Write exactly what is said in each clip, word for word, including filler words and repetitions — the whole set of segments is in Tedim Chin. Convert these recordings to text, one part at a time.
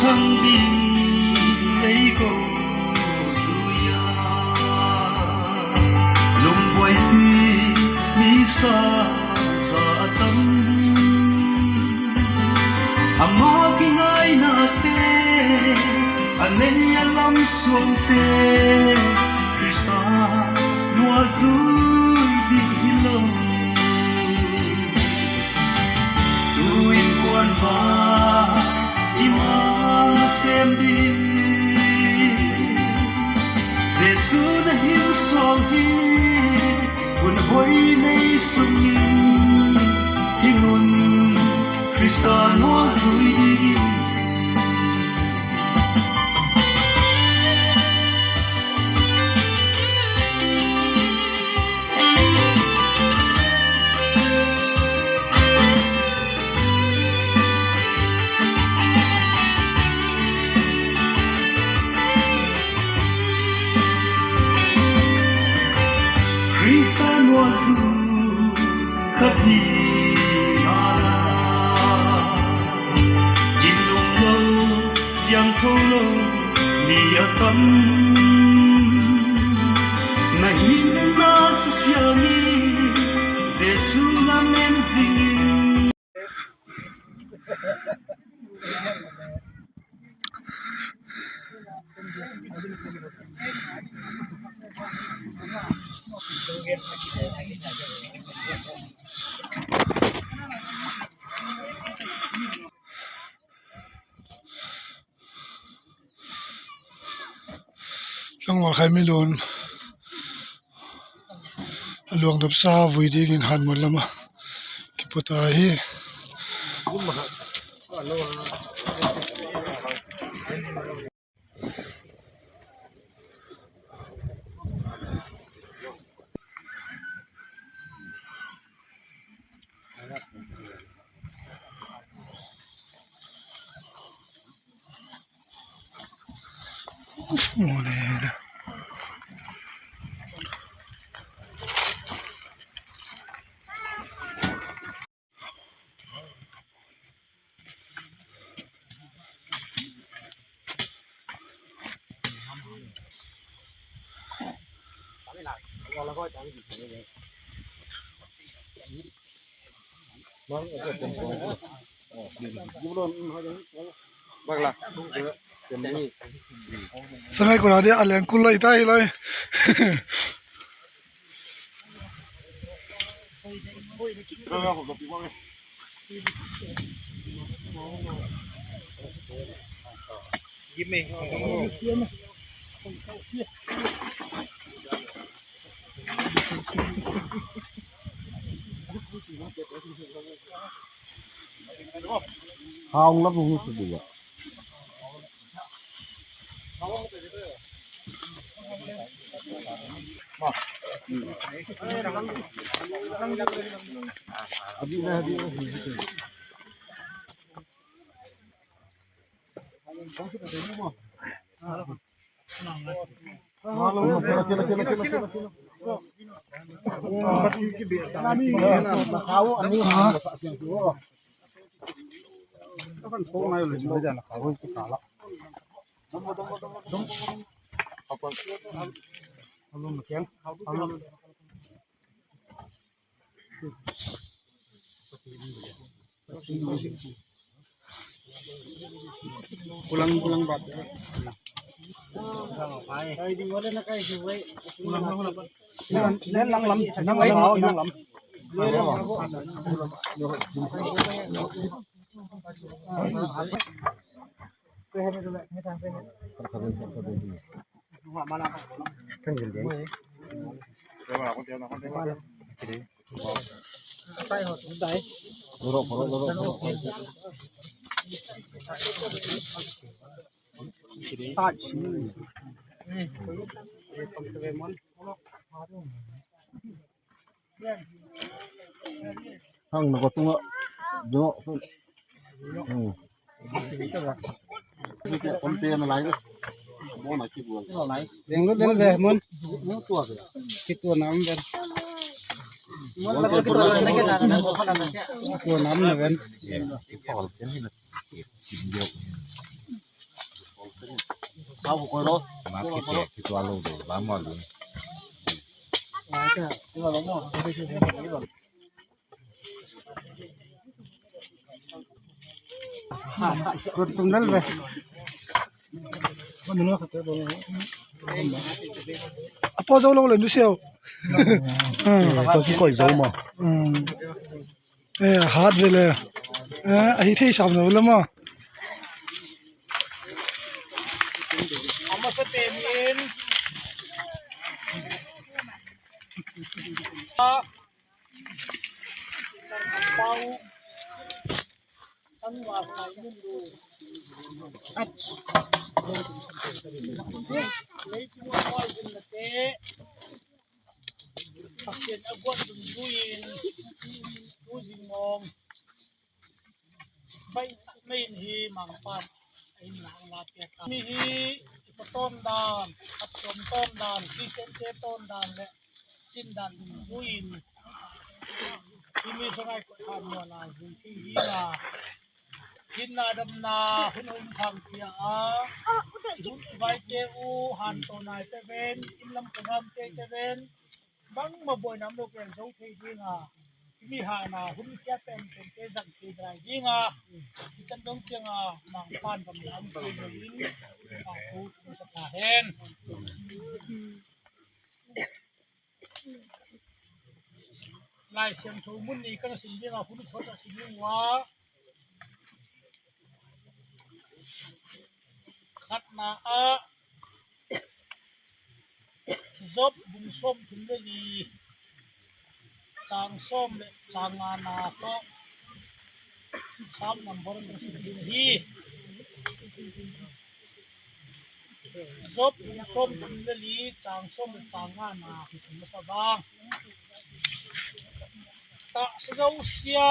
Ang ding ei ko zui a, lungbuaipi mi sa za a tam. Ama kingainate a nei a lam suangte, Khrista nuazui ding hi lo. Tu innkuan vai i mang sem ding, Jesu na hing suang hi. Hun hoi nei sungin hing un, Khrista nuazui ding. Khrista nuazui khat hi a la, ginum lo, siangtho lo mi a tam. Na hinna susia ni, Jesu lamen zing. Tlangval Khai Milun a luang dapsa vui dingin Hanmual lamah kipua ta hi. Sangai kona dia a leng kul lai ta hi lai. Haung la bung su dia. Pulang, pulang, Pak. Pulang, pulang, pulang. Nang lam, nang lam, nang lam. Hang na ko tunga. Dungok. Hmm. Kon te na lai. Mo na ki buang. Deng lo den ve mon. Ki tua nam ven. Ki tua nam na ven. Market te kituak lo lo ba maw lun. Kut tum dal ve. A pawh zo lo le nusia uh. Tua kikoih zo maw? Eh, a hat ve le. Eh, a hi thei sam lo le maw? A masa temin a pau kan wa sai mun lu. Leitung a pawl gun na te. Pasian a guan dungzui-in tu zingawng baih tak mei in hi Mangpan a in na ang la piak a. Mi hi i pa tawndan, khat tuam tawndan, Khristiante tawndan le cindan dungzui-in hi mi sangai kut khan muan a zui thei hi a. Hinna damna hun hun khang pia a, hun vaite uh hantawh nai te ven, inn lam programte te ven, bangmah buaina om lo pen zo thei ding a, mi hana hun kia pen pen te zang thei dai ding a, hi kan dong ciang a Mangpan gam lam thei lo in, a thu thum sa ta hen. Lai Siangtho mun ni kan sim ding a, hun sawt a sim ding ua. Khatna ah Job bung sawm thum le li, cang sawm le cang ngana tawh Psalm number hi. Job bung sawm thum le li, cang sawm le cang ngana hi masa vang. Taksa zosia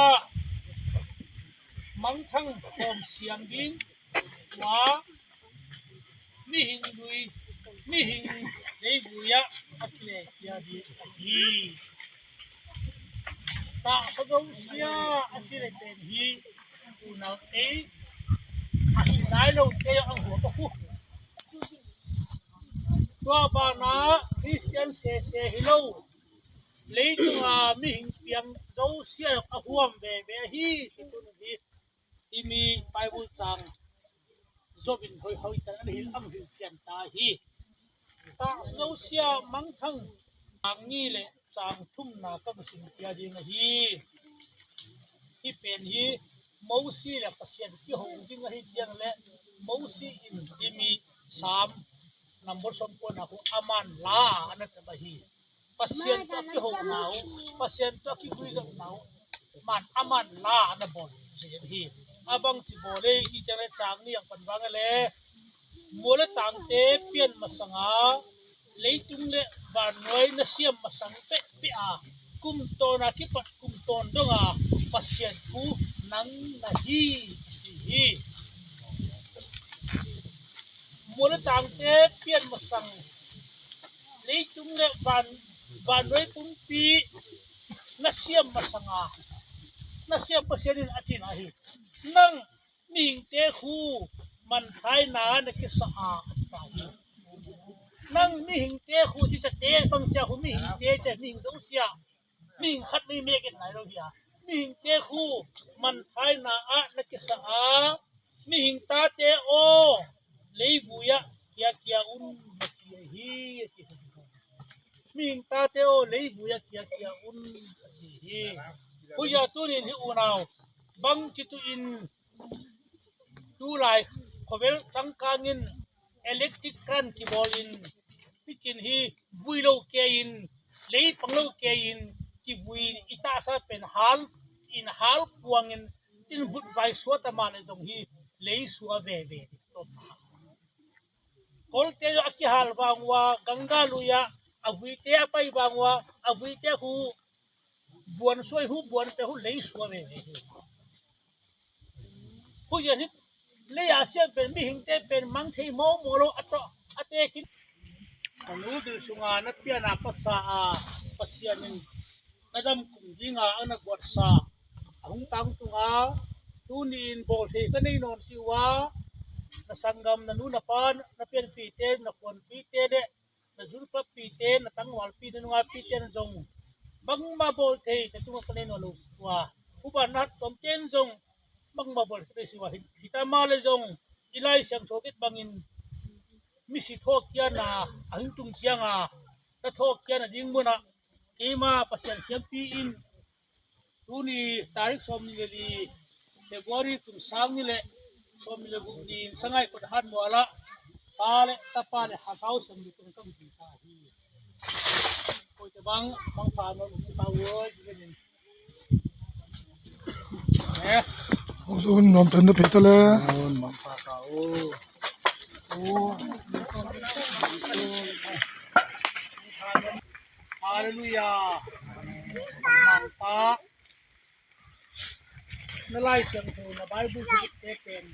mangthang khawm siang ding ua, mihing lui, mihing leivui ah a kilehkhia ding ahi. Taksa zosia a ci le pen hi unau ei a si nai lo te a huap a hu. Tua banah Khristian sese hi lo, leitunga mihing piang zosia a huam veve ahi. Hi mi Bible cang Job in hoihoi tan an hil ang hil cian ta hi. Taksa zosia mangthang cang ni le cang thumna ka sim pia ding ahi. Hi pen hi Mosi le Pasian kiho ding ahi ciang le Mosi in hi mi Psalm number sawm kuana hu aman la ana tama hi. Pasian tawh a kihona uh, Pasian tawh a kiguizopna uh, man aman la na bawl hi. A bang ci bawl ei i ciang le cang ni ang pan vang le, mual le tangte pian masanga leitung le vannuai na siam masang pehpeh a, kum tawna kipat kum tawn donga Pasian thu nang na hi, ci hi. Mual le tangte pian masang leitung le van, vannuai pumpi na siam masanga na siam Pasian in a cina hi. Nang mihingte khu manthaina na kisa a, a cita hi. Nang mihingte khu citate bangcia khu mihingte te mihing zosia mihing khat mei mek et nai lo hi a, mihingte khu manthaina ah na kisa a, mihing tate aw, leivui ah kiakia un na ci hi, a ci hi. Mihing tate aw, leivui ah kiakia un a ci hi. Huia tunin hi unau bang citu in tulai khovel tangkangin electric current kibawlin pikin hi vui lo kei in, lei pang lo kei in kivui in i tahsa pen hal in hal kuangin in vut vai suat a mah le zong hi lei sua veve. Kolte a kihal vang ua gangga lui ah a vuite a pai vang ua a vuite hu buan suai hu buan pe hu lei sua veve hi. Huian hi lei a siam pen mihingte pen mang thei mawmaw lo a tawh a tekin a nu bil sunga na piana pasa a Pasian in na dam kum dinga a na guatsa a hung tangtunga tuni in bawl thei ka nei nawn si ua na sanggam, na nu na pa, na pianpihte, na khuanpihte le na zulphappihte, na tangvalpi, na nungakpihte na zong bangmah bawl thei na tungah ka nei nawn lo ua, huban na hat tuamte in zong bangmah bawl thei ka nei si ua, hi, hita mah le zong i Lai Siangtho khit bangin misi thawhkiatna a hing tung cianga na thawhkiatna ding munah keima Pasian siampi in tuni tarik sawmnih le li February kum sang nih le sawmnih le guk ni-in Sangai Khuata Hanmual ah Pa le Tapa le Hagau Siangtho tungah ka hong tung ta hi. Koite bang mangpha nuam um ta uai. Eh. Nuam pen na phe ta le. Mangpha ka o. Halleluiah. Mangpa, na Lai Siangtho, na Bible sungte pen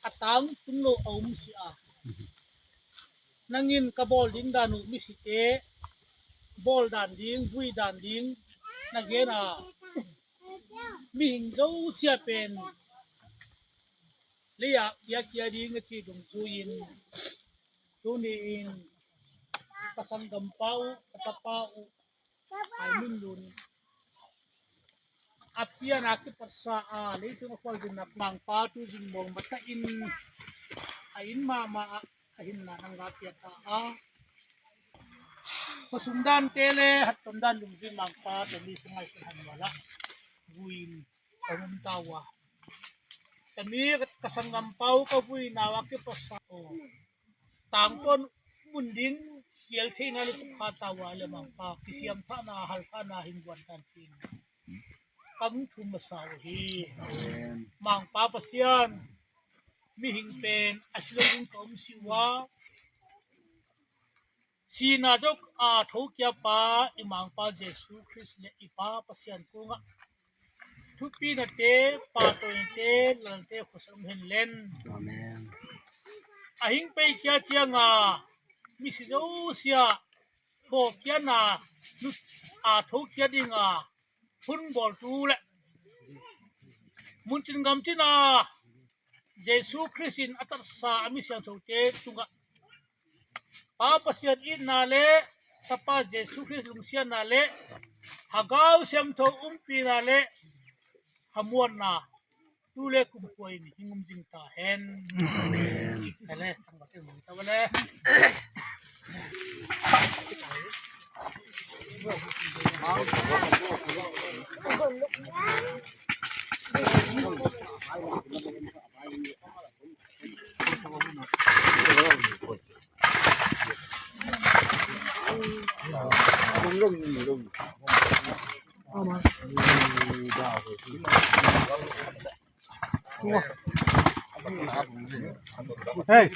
a tangtung lo a om si a. Nangin ka bawl ding dan uh misite bawl dan ding, vui dan ding na gen a, mihing zosia pen lei-ah kiakia ding na ci dungzui-in tuni-in ka sanggampa uh, ka tapa uh, Hai Min Lun a pian a kipatsa a leitung a khualzinna Mangpa tu zingmawng matahin a inn mahmah ah a hinna nang la piata a, khua sung dante le hatton dan dungzui Mangpa tawh mi Sangai Khuata Hanmual ah vui-in ka um ta uh a, tami ka sanggampa uh ka vuina uh a kipatsa aw, tangtuan mun ding kial theihna le tukha ta uh a le Mangpa kisiam thahna, hal thahna hing guan tan cin ka hong thum masa uh hi. Mangpa Pasian, mihing pen a si lo ding ka om si uh a, sihna zong a thokiapa i Mangpa Jesu Khrist le i Pa Pasian kungah thupinate, pahtawinate, lalte khuasan om hen len. Amen. A hing peikhia cianga misi zosia thawhkiatna a thokiat dinga hun bawltu le muncin gamcina Jesu Khrist in a tatsa a mi siangthote tungah Pa Pasian itna le Tapa Jesu Khrist lungsiatna le Hagau Siangtho umpina le hamuanna tu le kumkhua in hing um zing ta hen. Amen. Hele, tangvate hong ta vale. Hey,